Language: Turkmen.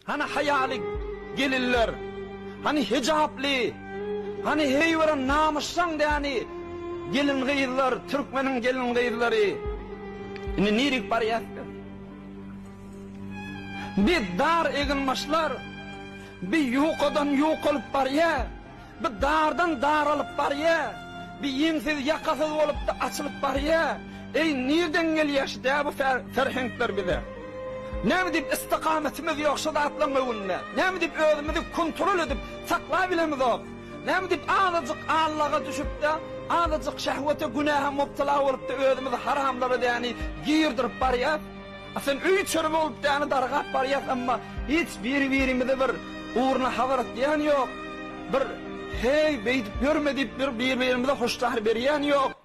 Hany haýaly gelinler? Hany hijaply? Hany heýwere namysjaň däni gelin-gyzlar, türkmeniň gelin-gyzlary? Indi nirik barýas biz? Bi dar eginbaşlar, bi ýukadan ýukalyp barýa. Bi dardan daralyp barýa, bi ýeňsiz ýakasyz bolupda açylyp barýa. Eý nirden gelýä şu dä bu ferheňkler bize? Näme diýip istikametimiz ýok şu zatlaň öňünde? Näme diýip özümizi kontrol edip saklabilemizok? Näme diýip azajyk allaga düşüpde, azajyk şehwete günähe mubtala bolupda özümizi haramlara däni girdirip barýas? A sen öý-içeri bolup däni dargap barýas emma hiç biri-birimize bir ugruna habar atýan ýok. Bir heý beýdip ýörme diýip bir bir-birimize hoşdar berýän ýok.